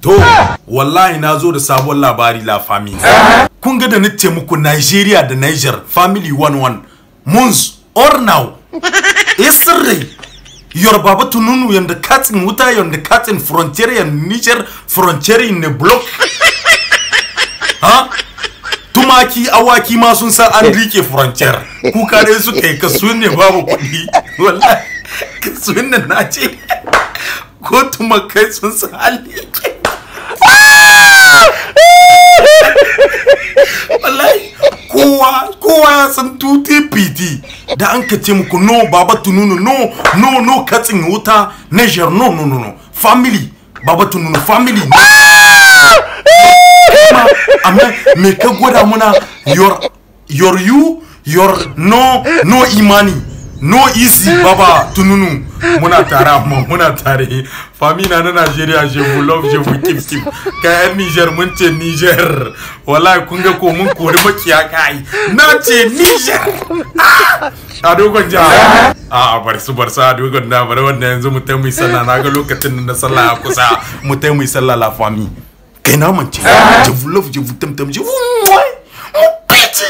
To, wallahi na zo da sabon labari, la famille. Kun ga da nace muku Nigeria da Niger family 11 months or now. Yesterday, your Baba Tununu yanda katin wuta yanda katin frontier yan Niger frontier in the block. Ha? Tumaki awaki ma sun san an rike frontier. Kuka dai suka yi kasuwan ne babu kuɗi. Wallahi kasuwan nan na ce ko tumakai sun san an rike. Wallahi kowa ya san tuti piti da an ka ce muku no Baba Tununu, no no no katsin wuta Niger, no no no no family Baba Tununu family. Amma me ka gwada muna your you your no no imani no easy Baba Tununu. Muna tare, amma muna tare famina na Nigeria, je vous love, je vous kif kif. Kayan Niger mun ce Niger, wallahi kun ga ko mun kori makiya kai na ce Niger. A dogon ja a bar su bar su a dogon da bar wannan yanzu mu tai mu sallah. Na ga lokacin da sallah ya kusa, mu tai mu sallah la famille. Kai na mance, je vous love, je vous tam tam, je vous mouais mon petit.